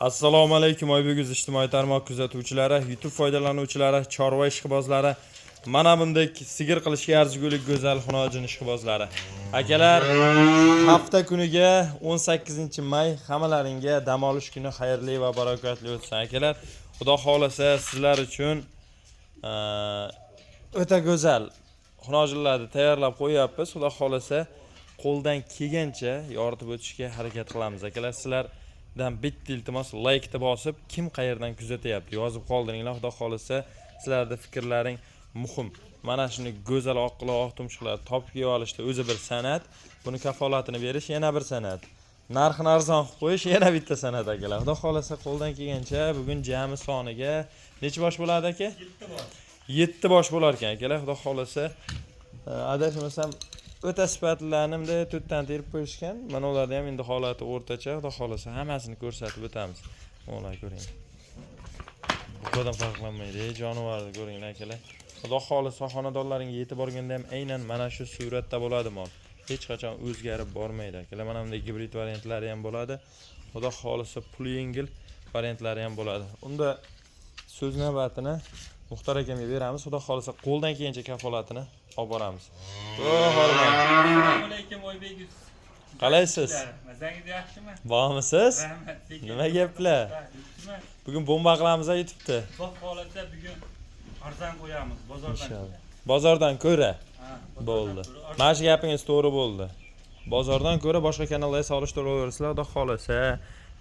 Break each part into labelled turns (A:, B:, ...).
A: Assalomu alaykum, Oybek ijtimoiy tarmoq kuzatuvchilari, YouTube foydalanuvchilari, chorva ishqibozlari. Mana bunday sigir qilishga arzigulik go'zal xunojin ishqibozlari. Akalar, hafta kuniga 18-may, hammalaringga dam olish kuni xayrli va barakotli o'tsin, akalar. Xudo xohlasa, sizlar uchun o'ta go'zal xunojinlarni tayyorlab qo'yyapmiz. Xudo xohlasa, qo'ldan kelgancha yoritib o'tishga harakat qilamiz. Akalar, sizlardan bitta iltimos: laykni bosib, kim qayerdan kuzatyapti, yozib qoldiringlar. Xudo xohlasa, sizlarni fikrlaring muhim. Mana shuni go'zal oq quloq, oq tumshuqlar topib kelib olishda o'zi bir san'at. Buni kafolatini berish yana bir san'at. Narxini arzon qilib qo'yish yana bitta san'at, akalar. Xudo xohlasa, qo'ldan kelgancha bugun jami soniga necha bosh bo'ladi, aka?
B: 7 bosh.
A: 7 bosh bo'lar ekan, akalar. Xudo xohlasa, adashmasam, o'ta sifatlilarni bunday to'rtdan terib qo'yishgan. Mana ularni ham endi holati o'rtacha. Xudo xohlasa, hammasini ko'rsatib o'tamiz. Ular, ko'ring. Buqadan farqlanmaydi, ey jonivorni ko'ringlar, akalar. Xudo xohlasa, xonadonlaringga yetib borganda ham aynan mana shu suratda bo'ladi mol. Hech qachon o'zgarib bormaydi, akalar. Mana bunday gibrid variantlari ham bo'ladi. Xudo xohlasa, pul yengil variantlari ham bo'ladi. Unda so'z navbatini Muxtor akamga beramiz. Xudo xohlasa, qo'ldan kelgancha kafolatini olib boramiz. O, hormon.
B: Assalomu alaykum, Oybek.
A: Qalaysiz?
B: Mazangiz yaxshimi?
A: Bormisiz?
B: Rahmat. Sekin.
A: Nima gaplar?
B: Ha, yaxshimi?
A: Bugun bomba qilamiz YouTube'da.
B: Xudo xohlasa, bugun arzon qo'yamiz bozordan.
A: Inshaalloh. Bozordan ko'ra
B: Ha, bozordan
A: bo'ldi.
B: ko'ra arzon.
A: Mana shu gapingiz to'g'ri bo'ldi. Bozordan ko'ra boshqa kanallarga solishtiraversizlar, xudo xohlasa,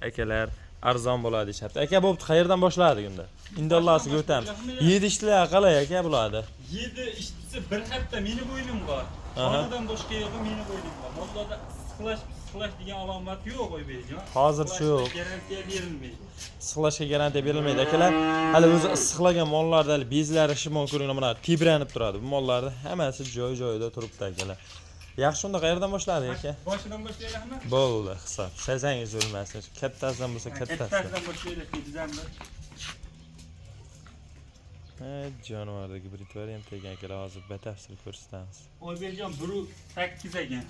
A: akalar, arzon bo'ladi deyishyapti. Aka, bo'pti, qayerdan boshladik unda? Indallasiga o'tamiz. Yedishlar qalay, aka, bo'ladi?
B: 7 ishtisi bir hafta meni bo'ynimga. Xonadan boshqa yo'g'i meni bo'ynimga. Mollarda issiqlash, issiqlash degan alomat yo'q, Oybekjon.
A: Hozircha yo'q.
B: Garantiya berilmaydi.
A: Issiqlashga garantiya berilmaydi, akalar. Hali o'zi issiqlagan mollarda hali bezlari shimon, ko'ringlar, mana tebranib turadi. Bu mollarni hammasi joy joyida turibdi, akalar. Yaxshi, unda qayerdan boshladik, aka?
B: Boshidan boshlaylikmi?
A: Bo'ldi, hisob. Sasangiz o'lmasin. Kattasidan bo'lsa, kattasidan.
B: Kattasidan boshlaylik, bizdan bir.
A: Ha, jonivorda gibrid variant ekan, akalar, hozir batafsil ko'rsatamiz.
B: Oybekjon, biru 8 ekan.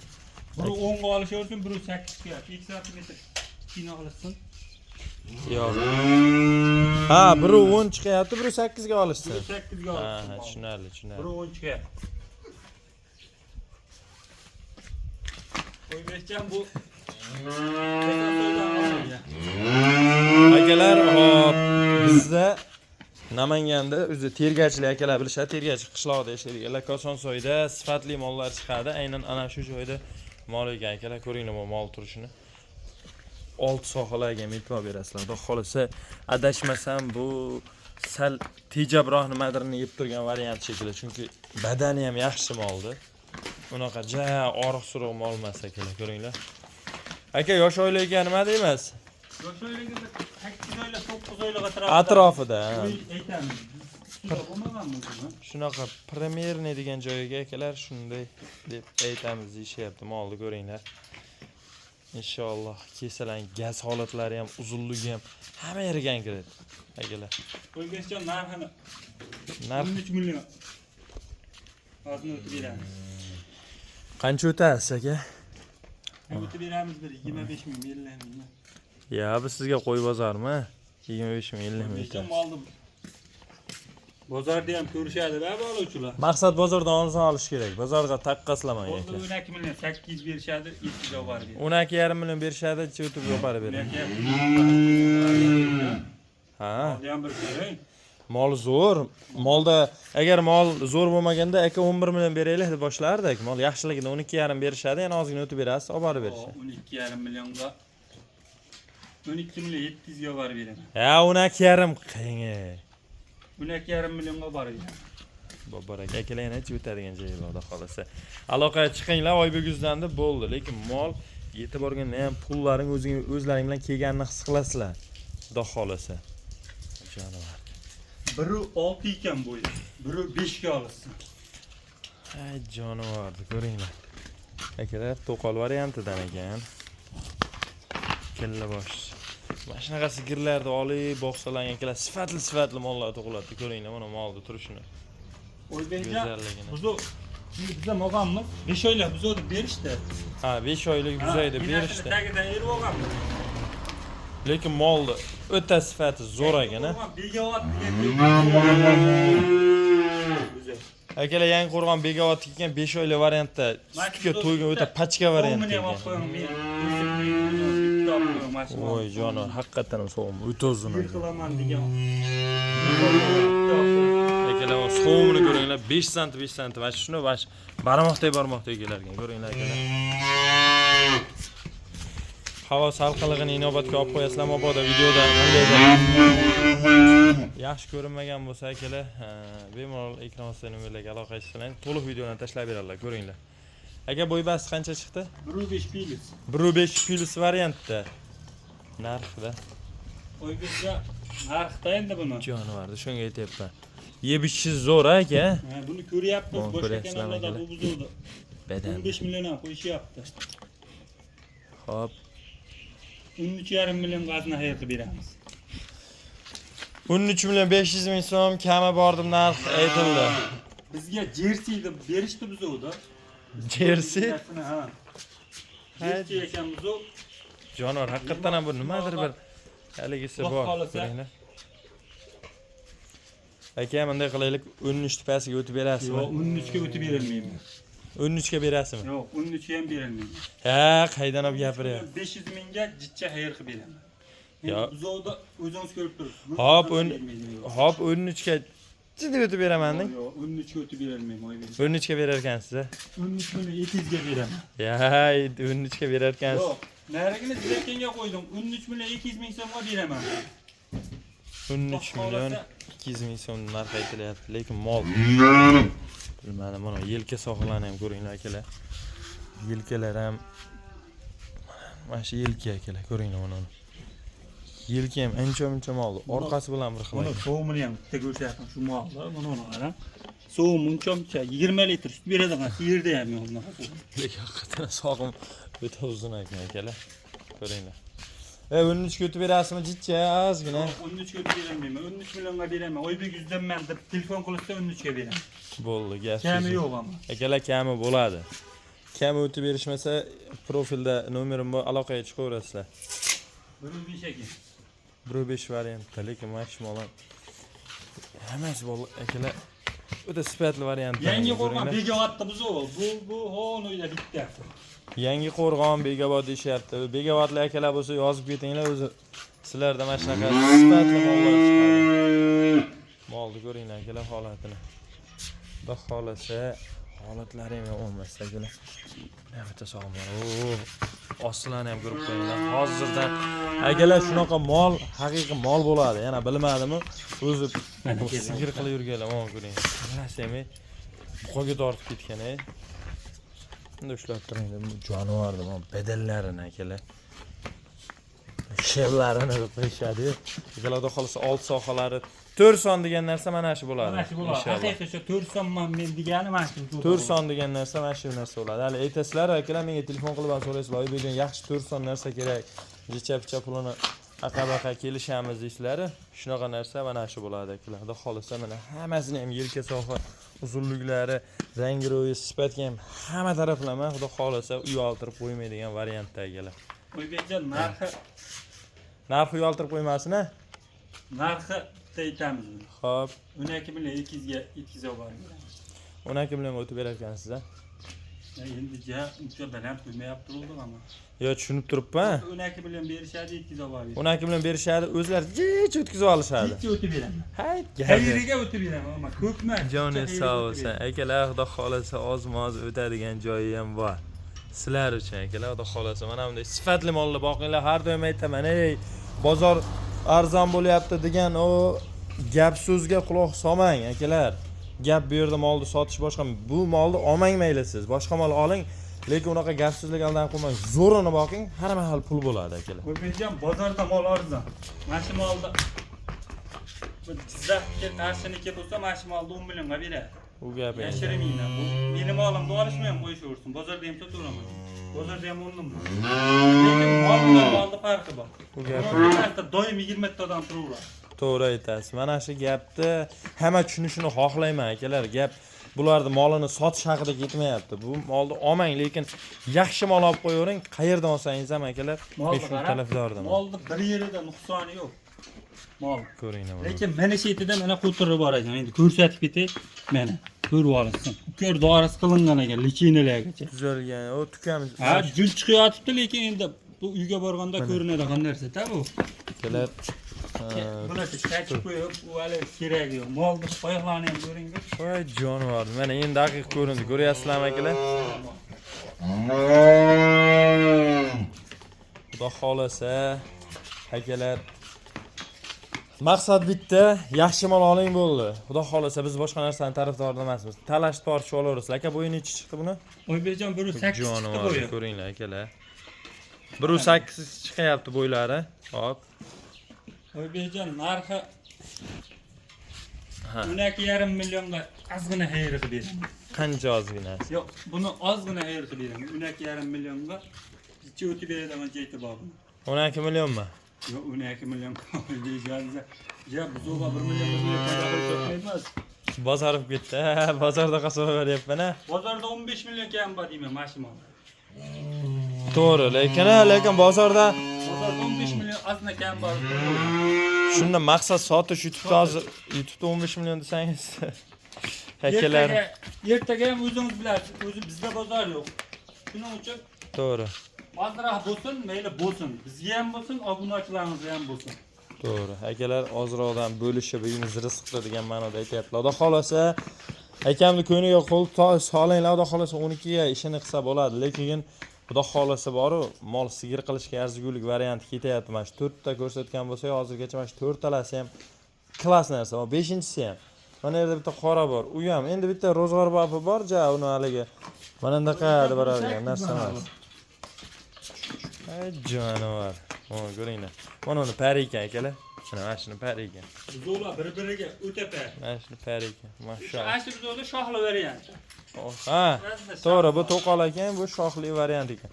B: Biri 10 ga olishaversin, biri 8 ga. 2 santimetr kichkina olishsin.
A: Yo'q. Ha, biri 10 chiqyapti, biri 8 ga olishsin.
B: Biri 8 ga
A: Ha,
B: olishsin.
A: ha, tushunarli, tushunarli.
B: Biri 10 chiqyapti. Oybekjon, bu Kosonsoydan olingan.
A: Akalar, hop, bizda Namanganda o'zi tergachilik, akalar bilishadi, tergachi qishlog'ida yashaydiganlar, Kosonsoyda sifatli mollar chiqadi. Aynan ana shu joyda mol ekan, akalar, ko'ringlar bu mol turishini. Old sohalarga ham e'tibor berasizlar. Xudo xohlasa, adashmasam, bu sal tejabroq nimadirni yeb turgan variant shekilli, chunki badani ham yaxshi moldi. Unaqa ja oriq suruq mol emas, akalar, ko'ringlar. Aka, yosh oila ekan, nima deymiz?
B: Yosh oyligida 8 oylik, 9 oylik atrofida.
A: Atrofida, ha.
B: Aytamiz. Ustida bo'lmaganmi buni?
A: Shunaqa примерный degan joyiga, akalar, shunday deb aytamiz deyishyapti. Molni ko'ringlar. Inshaalloh, kesalan gaz holatlari ham, uzunligi ham hamma yeriga kiradi, akalar.
B: Oybekjon, narxini
A: Narx
B: 13 million. Hozir o'tib beramiz.
A: Qancha o'tasiz, aka?
B: O'tib beramiz bir 25 ming, 50 ming.
A: Ya, bu sizga qo'y bozormi? 25 ming, 50 ming
B: Oybekjon,
A: o'tasiz.
B: Molni bozorda ham ko'rishadi va oluvchilar.
A: Maqsad bozordan arzon olish kerak. Bozorga taqqoslamang, aka.
B: 12 million 800 berishadi, 7 ga olib beradi.
A: 12,5 million berishadi, o'tib yo'qarib beradi. Ha.
B: Molni ham bir ko'ring.
A: Mol zo'r. Molda agar mol zo'r bo'lmaganda, aka, 11 million beraylik deb boshlardik. Mol yaxshiligida 12,5 berishadi, yana ozgina o'tib berasiz, olib borib berishadi.
B: 12,5 millionga, 12 million 700 ga borib beraman.
A: Ya, 12,5 qiyin.
B: 12,5 millionga borib beraman.
A: Bobor aka, akalar, yana o'tadigan joyi bor, xudo xohlasa. Aloqaga chiqinglar, Oybek yuzdan deb bo'ldi, lekin mol yetib borganda ham pullaring o'zing o'zlaring bilan kelganini his qilasizlar. Xudo xohlasa. Jonivor.
B: Biri 6 ekan bo'yi. Biri 5 ga olishsin.
A: Ay, jonivorni ko'ringlar. Akalar, to'qol variantidan ekan. Kalla bosh. Mana shunaqa sigirlarni olib boqsalar, akalar, sifatli sifatli mollar tug'iladi. Ko'ringlar mana molni turishini.
B: Oybekjon,
A: Go'zalligini.
B: Buzov şimdi biz ham olganmiz. 5 oylik buzov deb berishdi.
A: Ha, 5 oylik buzay deb
B: Enasini
A: berishdi.
B: Tagidan erib olganmiz.
A: Lekin molni o'ta sifati zo'r ekan, a?
B: Begovat degan.
A: Akalar, Yangi Qo'rg'on Begovat ekan, 5 oylik variantda, sutga to'ygan, o'ta pachka variantda
B: Sovimini ham olib
A: ekan.
B: qo'ying, men bitta olib qo'ying, mana shu molni.
A: Voy jonivor, haqiqatan ham sovim o'ta uzun
B: Bir
A: ekan.
B: qilaman degan. Bitta olib qo'ying.
A: Akalar, sovimini ko'ringlar, 5 santi 5 santi, mana shuni mana shu barmoqday barmoqday kelar ekan, ko'ringlar akalar. Havo salqinligini inobatga olib qo'yasizlar, mabodo videoda qandaydir yaxshi ko'rinmagan bo'lsa akalar, bemalol ekran ostidagi nomerlarga aloqa qilsanglar, to'liq videoni tashlab beradilar, ko'ringlar. Aka, bo'y basti qancha chiqdi?
B: 1.5 plyus.
A: 1.5 plyus variantda. Narxida
B: Oybekka narxda endi buni.
A: jonivorda shunga aytyapman. Yeb ichishi zo'r aka.
B: Ha, buni ko'ryapmiz,
A: Buni
B: boshqa
A: ko'ryapsizlar
B: kanallarda
A: akalar.
B: bu buzuvdi.
A: Badan.
B: 15 million ham qo'yishyapti.
A: Xo'p.
B: 13,5 million g'azna xayr qilib beramiz.
A: 13 million 500 ming so'm kami bordim narx aytildi.
B: Bizga Jersey deb berishdi buzuvdi.
A: Jersey?
B: Ha. Jersey ekan buzuv.
A: Jonivor haqiqatan ham bu nimadir bir haligisi
B: Xudo
A: bor.
B: xohlasa.
A: Ko'ringlar. Aka, bunday qilaylik, 13 tepasiga o'tib berasizmi?
B: Yo'q, 13 ga o'tib berolmayman.
A: 13 ga berasizmi?
B: Yo'q, 13 ga ham berolmayman.
A: Ha, qaydan olib gapiryapti?
B: 500 mingga jichcha xayr qilib beraman.
A: Yo.
B: Endi buzovni o'zingiz ko'rib turibsiz.
A: Hop, hop, 13 ga jiddiy o'tib beraman deng.
B: Yo'q, 13 ga o'tib berolmayman, Oybek.
A: 13 ga berar ekansiz a?
B: 13 million 200 ga beraman.
A: Ya, 13 ga berar ekansiz.
B: Yo'q, narigini Zirkanga qo'ydim. 13 million 200 ming so'mga beraman.
A: 13 million 200 ming so'm narx aytilyapti, lekin mol bilmadim, mana yelka sohalarni ham ko'ringlar akalar. Yelkalar ham mana shu yelka akalar, ko'ringlar mana uni. Yelka ham ancha muncha mol, orqasi bilan bir xil.
B: Buni sovumini ham bitta ko'rsatyapman shu molni. Mana uni qarang. Sovum muncha-muncha 20 litr sut beradigan yerda ham yo'q bunaqa sovum.
A: Lekin haqiqatan sog'im o'ta uzun ekan akalar. Ko'ringlar. 13 ga o'tib berasizmi jichcha ozgina?
B: Yo'q, 13 ga o'tib berolmayman. 13 millionga beraman. Oybek yuzdanman deb telefon qilishsa 13 ga beraman.
A: Bo'ldi, gap
B: Kami
A: so'z
B: yo'q ammo.
A: Akalar, kami bo'ladi. Kami o'tib berishmasa, profilda nomerim bor, aloqaga chiqaverasizlar.
B: 1.5 ekan.
A: 1.5 variantda, lekin mana shu mol ham hammasi bor akalar. O'ta sifatli variant.
B: Yangi Qo'rg'on Begovatda buzuv. Bu hon uyda bitta.
A: Yangi Qo'rg'on Begobod deyishyapti. Begovodli akalar bo'lsa yozib ketinglar, o'zi sizlarda mana shunaqa sifatli mollar chiqadi. Molni ko'ringlar akalar holatini. Xudo xohlasa holatlari ham yomon emas akalar. Mana bitta sog'im bor. Oo, ostilarni ham ko'rib qo'yinglar. Hozirdan akalar shunaqa mol, haqiqiy mol bo'ladi. Yana bilmadimmi? O'zi
B: Mana
A: bu
B: keldi.
A: sigir qilib yurganlar, mana ko'ring. Hammasi ham buqaga tortib ketgan, ey. Bunda ushlab turing, bu jonivorni, bu bedallarini akalar. Sherlarini deb qo'yishadi. Akalar, xudo xohlasa old sohalari 4 son degan narsa mana shu bo'ladi.
B: Mana shu bo'ladi.
A: Inshaalloh.
B: Haqiqiy shu 4 sonman men degani mana shu.
A: 4 son degan narsa mana shu narsa bo'ladi. Hali aytasizlar akalar, menga telefon qilib ham so'raysizlar, Oybekjon yaxshi 4 son narsa kerak. Jicha picha pulini aqa-baqa kelishamiz deysizlar. Shunaqa narsa mana shu bo'ladi akalar. Xudo xohlasa mana hammasini ham yelka soha uzunliklari, rang ro'yi, sifatga ham hamma taraflama xudo xohlasa uyaltirib qo'ymaydigan variantda akalar.
B: Oybekjon narxi
A: Narxi uyaltirib qo'ymasin a?
B: Narxi bitta aytamiz.
A: Xo'p,
B: 12 million 200 ga yetkazib olib beramiz.
A: 12 millionga o'tib berar ekansiz a?
B: Endi ja uncha baland qo'ymayapti turuvdik ammo.
A: Yo, tushunib turibman.
B: 12 million berishadi, yetkazib olib beramiz.
A: 12 million berishadi, o'zlari jich o'tkazib olishadi.
B: Jicha o'tib beraman.
A: Hayt,
B: Qayeriga o'tib beraman, ammo ko'pmas.
A: Joni sog' bo'lsin. Akalar, xudo xohlasa oz-moz o'tadigan joyi ham bor. Sizlar uchun akalar, xudo xohlasa mana bunday sifatli molni boqinglar. Har doim aytaman, ey, bozor arzon bo'lyapti degan o gap so'zga quloq solmang akalar. Gap bu yerda molni sotish boshqa. Bu molni olmang mayli siz. Boshqa mol oling, lekin unaqa gap so'zlarga aldanib qo'ymang. Zo'rini boqing, har mahal pul bo'ladi akalar.
B: Oybekjon, bozorda mol arzon. Mana shu molni bu Jizzaxga qarshiniki bo'lsa, mana shu molni 10 millionga beradi.
A: U gap endi.
B: Yashirmayman. Bu meni molimni olishmay ham qo'yishaversin. Bozorda ham sotaveraman. Bozorda ham o'rnim bor. Lekin mol bilan molni farqi bor.
A: U gap.
B: Buni doim 20 ta odam turaveradi.
A: To'g'ri aytasiz. Mana shu gapni hamma tushunishini xohlayman akalar. Gap Bularni molini sotish haqida ketmayapti. Bu molni olmang, lekin yaxshi mol olib qo'yavering. Qayerdan olsangiz ham akalar, men shuni tarafdoriman.
B: Molni bir yerida nuqsoni yo'q. Mol.
A: Ko'ringlar mana.
B: Lekin mana shu yerida mana qo'tiri bor ekan. Endi ko'rsatib ketay. Mana ko'rib olsin. Ko'r dorisi qilingan ekan, lichinalargacha.
A: Tuzalgan, o tukam.
B: Ha, jul chiqyotibdi, lekin endi bu uyga borganda ko'rinadigan narsa-da bu.
A: Akalar,
B: Buni chachib qo'yib, u hali keragi yo'q. Molni oyoqlarini ham ko'ring.
A: Voy jonivor. Mana endi daqiq ko'rindi. Ko'ryapsizlarmi akalar? Xudo xolasa akalar, maqsad bitta, yaxshi mol oling bo'ldi. Xudo xolasa biz boshqa narsani tarafdori emasmiz. Talash tortishib olaverasizlar. Aka, bo'yi nechi chiqdi buni?
B: Oybekjon 1.8 chiqdi
A: Jonivor,
B: bo'yi.
A: ko'ringlar akalar. 1.8 chiqyapti bo'ylari. Hop.
B: Oybekjon narxi
A: Ha.
B: 12,5 millionga ozgina xayr qilib beraman.
A: Qancha ozgina?
B: Yo'q, buni ozgina xayr qilib beraman. 12,5 millionga ichi o'tib beradigan joyi bor buni.
A: 12 millionmi?
B: Yo'q, 12 million Oybekjon. Ya buzovga 1 million 1 million foyda qilib sotmaymiz.
A: Bozor bo'lib ketdi. Ha, bozorda qassob beryapman ha.
B: Bozorda 15 million kam bor deyman mana shu mol.
A: To'g'ri, lekin lekin bozorda
B: Bozorda 15 million ozgina kam bor.
A: shunda maqsad sotish. YouTube'da hozir YouTube'da 15 million desangiz akalar,
B: Ertaga ham o'zingiz bilasiz, o'zi bizda bozor yo'q. Shuning uchun
A: to'g'ri.
B: ozroq bo'lsin, mayli bo'lsin. Bizga ham bo'lsin, obunachilarimizga ham bo'lsin.
A: To'g'ri. Akalar ozroqdan bo'lishib uyimiz rizqli degan ma'noda aytyaptilar. Xudo xolasa akamni ko'ngliga qo'l solinglar, Xudo xolasa 12 ga ishini qilsa bo'ladi. Lekin Xudo xolasa boru mol sigir qilishga arzigulik varianti ketyapti. Mana shu 4 ta ko'rsatgan bo'lsak, hozirgacha mana shu 4 talasi ham klass narsa. Mana 5-inchisi ham. Mana yerda bitta qora bor. U ham endi bitta ro'zg'or bopi bor, ja uni haligi mana bunaqa deb boradigan narsa emas. Ay jonivor. Mana ko'ringlar. Mana uni pari ekan akalar. Mana shuni pari ekan.
B: Buzovlar bir-biriga o'ta par.
A: Mana shuni pari ekan. Mashalloh.
B: Ana shu buzovlar shoxli variant.
A: Ha, to'g'ri, bu to'qol ekan, bu shoxli variant ekan.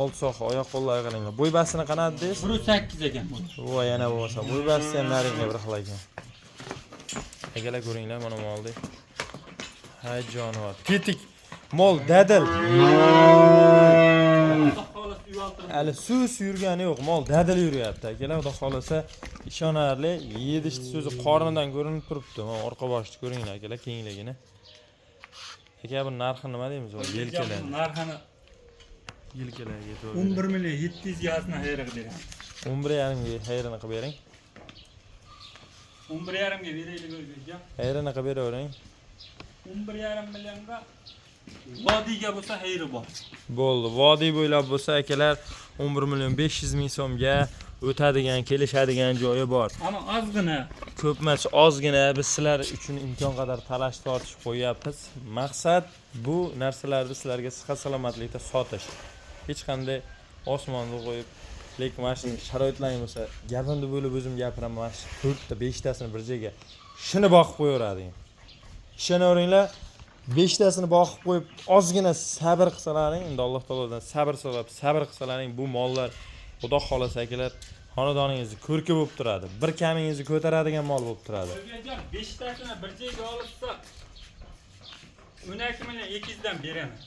A: Old soha, oyoq qo'llari qaranglar. Bo'y bastini qanday dedingiz?
B: 1.8 ekan bu.
A: Voy, yana bo'lmasa, bo'y basti ham naringga bir xil ekan. Akalar ko'ringlar, mana molni. Hay jonivor. Tetik. Mol dadil.
B: Xudo xohlasa uyaltirib.
A: Hali sus yurgani yo'q, mol dadil yuryapti. Akalar, Xudo xolasa ishonarli, yedishni so'zi qornidan ko'rinib turibdi. Mana orqa boshni ko'ringlar akalar, kengligini. Aka, bu narxi nima deymiz? Yelkalar.
B: Narxini
A: Yelkalarga to'g'ri.
B: 11 million 700 ga ozgina xayr qilib beraman.
A: 11,5 ga xayrini qilib bering.
B: 11,5 ga beraylik Oybekjon.
A: Xayrini qilib beravering.
B: 11,5 millionga vodiyga bo'lsa xayri bor.
A: Bo'ldi. Vodiy bo'ylab bo'lsa akalar 11 million 500 ming so'mga o'tadigan, kelishadigan joyi bor.
B: Ammo ozgina
A: Ko'p emas, ozgina biz sizlar uchun imkon qadar talash tortishib qo'yyapmiz. Maqsad bu narsalarni sizlarga sihat salomatlikda sotish. Hech qanday osmonni qo'yib, lekin mana shu sharoitlaring bo'lsa, gapimni bo'lib o'zim gapiraman, mana shu 4 ta, 5 tasini bir joyga shuni boqib qo'yaveradi. Ishonaveringlar, 5 tasini boqib qo'yib, ozgina sabr qilsalaring, endi Alloh taolodan sabr so'rab, sabr qilsalaring, bu mollar Xudo xolasa akalar xonadoningizni ko'rki bo'lib turadi. Bir kamingizni ko'taradigan mol bo'lib turadi.
B: Oybekjon 5 tasini bir joyga olsa 12 million 200 dan beraman.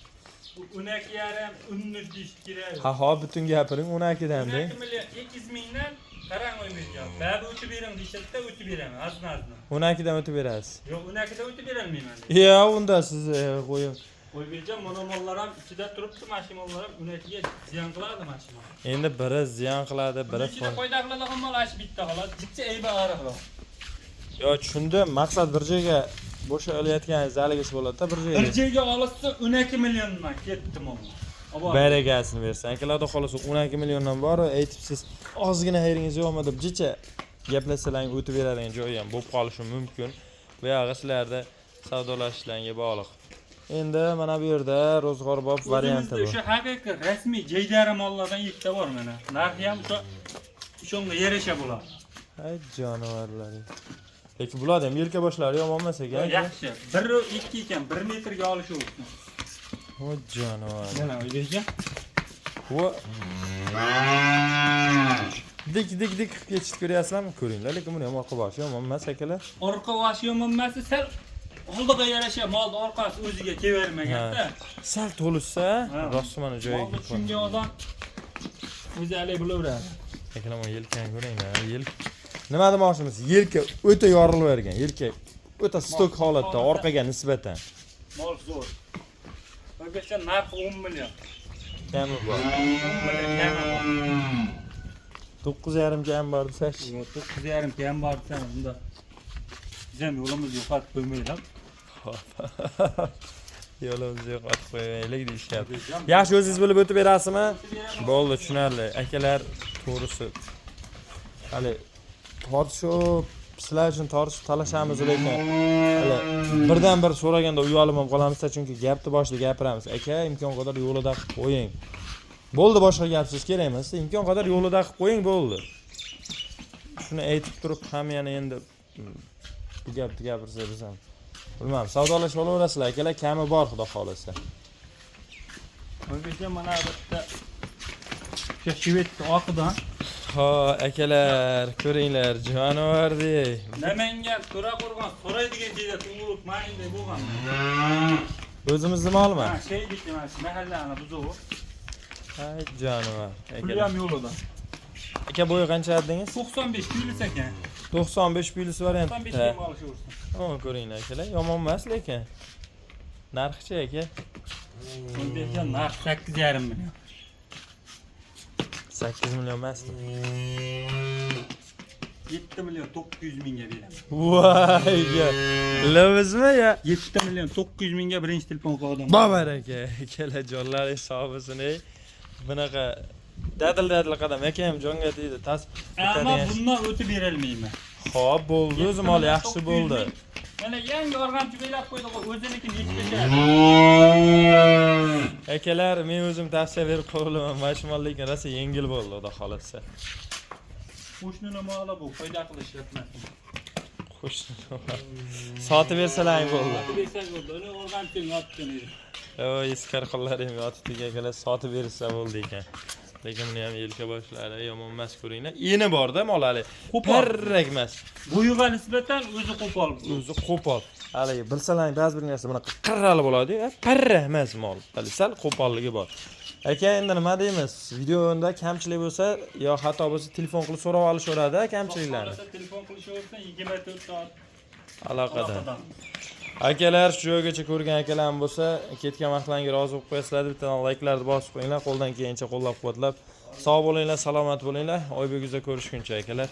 B: Bu 12,5 13 deyish kerak.
A: Ha, hop, butun gapiring 12 dan deng.
B: 12 million 200 mingdan qarang Oybekjon. Bari o'tib bering deyishadi-da, o'tib beraman ozgina ozgina.
A: 12 dan o'tib berasiz.
B: Yo'q, 12 da o'tib berolmayman.
A: Yo, unda siz qo'ying.
B: Oybekjon mana mollar ham ichida turibdi, mana shu mollar ham 12 ga ziyon qiladi mana shu mol.
A: Endi biri ziyon qiladi, biri
B: Biri ichida foyda qiladigan mol ana shu bitta xolos. Jicha aybi og'riqroq.
A: Yo, tushundim. Maqsad bir joyga bo'sha olayotganingiz haligisi bo'ladi-da, bir
B: Bir
A: joyga.
B: joyga olsa 12 milliondan ketdi mol.
A: Barakasini bersin. Akalar, Xudo xolasa 12 milliondan bor, aytibsiz, ozgina xayringiz yo'qmi deb jicha gaplashsalaring o'tib beradigan joyi ham bo'lib qolishi mumkin. Bu yog'i sizlarda savdolashishlaringga bog'liq. Endi mana bu yerda ro'zg'orbob varianti bu.
B: O'zimizda o'sha haqiqiy rasmiy jaydari mollardan ikkita bor mana. Narxi ham o'sha o'shanga yarasha bo'ladi.
A: Ay jonivorlar. Lekin bular ham yelka boshlari yomon emas ekan.
B: Yaxshi. 1.2 ekan, 1 metrga olishi o'tsin.
A: Voy jonivor.
B: Mana Oybekjon.
A: Va dik dik dik qilib ketishni ko'ryapsizlarmi? Ko'ringlar, lekin buni ham orqa boshi yomon emas akalar.
B: Orqa boshi yomon emas, sal Oldiga yarasha molni orqasi o'ziga kelavermaganda.
A: Sal to'lishsa, rosti mana joyiga.
B: Molni tushungan odam o'zi haligi bilaveradi.
A: Akalar, mana yelkani ko'ringlar. Yelka. Nima demoqchimiz? Yelka o'ta yorilavergan. Yelka o'ta stok holatda orqaga nisbatan.
B: Mol zo'r. O'zbekiston narxi 10 million.
A: Kami bor.
B: 10 million kami bor.
A: 9,5 kam bor desak.
B: Yo'q, 9,5 kam bor desam unda biz ham yo'limizni yo'qotib qo'ymaylik.
A: Yo'limizni yo'qotib qo'ymaylik deyishyapti. Yaxshi, o'zingiz bilib o'tib berasizmi? Bo'ldi, tushunarli. Akalar, to'g'risi hali tortishib, sizlar uchun tortishib talashamiz, lekin hali birdan bir so'raganda uyalib ham qolamizda, chunki gapni boshida gapiramiz. Aka, imkon qadar yo'lida qilib qo'ying. Bo'ldi, boshqa gapsiz kerak emas. Imkon qadar yo'lida qilib qo'ying, bo'ldi. Shuni aytib turib ham yana endi bu gapni gapirsa biz ham bilmadim. Savdolashib olaverasizlar, akalar, kami bor, xudo xolasa.
B: O'zbekiston mana bitta o'sha Shvedni oqidan
A: Ha, akalar, ko'ringlar, jonivordi.
B: Namangan, To'raqo'rg'on so'raydigan joyda tug'ilib, mana endi bo'lgan.
A: O'zimizni molmi?
B: Ha, şeydik mana shu mahallani buzuvi.
A: Hay, jonivor.
B: Puli
A: Akalar.
B: ham yo'lida.
A: Aka, bo'yi qancha dedingiz?
B: 95 plyus ekan.
A: 95 plyus variant.
B: 95 ga olishaversin.
A: Mana ko'ringlar, akalar, yomon emas lekin. Narxichi aka?
B: O'zbekiston narx 8,5 million.
A: 8 million emasmi?
B: 7 million 900 mingga beraman.
A: Voy, lavizmi ya?
B: 7 million 900 mingga birinchi telefon qildim.
A: Babar aka, akalar, jonlar hisobisini bunaqa dadil dadil qadam aka ham jonga tegdi. Tas
B: Ammo bundan o'tib berolmayman.
A: Xo'p, bo'ldi, o'zi mol yaxshi bo'ldi.
B: Mana yangi org'amchi belab qo'ydi, o'zinikini yechib tashladi.
A: Akalar, men o'zim tavsiya berib qo'yolaman. Mana shu mol lekin rosa yengil bo'ldi, xudo xolasa.
B: Qo'shnini moli bu, foyda qilish yetmasin.
A: Qo'shni. Sotib bersalaring bo'ldi.
B: Bersak bo'ldi, uni org'amchini yotgan edi.
A: O, eski qo'llarim yotibdi akalar, sotib bersa bo'ldi ekan. Lekin buni ham yelka boshlari yomon emas, ko'ringlar. Eni bor-da mol hali.
B: Qo'pol.
A: Parrak emas.
B: Bo'yiga nisbatan o'zi qo'pol.
A: O'zi qo'pol. Hali bilsalaring ba'zi bir narsa bunaqa qirrali bo'ladi-yu, parrak emas mol. Hali sal qo'polligi bor. Aka, endi nima deymiz? Videoda kamchilik bo'lsa yo xato bo'lsa telefon qilib so'rab olishaveradi kamchiliklarni.
B: Telefon qilishaversin 24 soat
A: Aloqada. Akalar, shu joygacha ko'rgan akalarim bo'lsa, ketgan vaqtlaringga rozi bo'lib qo'yasizlar, bittadan layklarni bosib qo'yinglar, qo'ldan kelgancha qo'llab-quvvatlab. Sog' bo'linglar, salomat bo'linglar. Oybek yuzda ko'rishguncha akalar.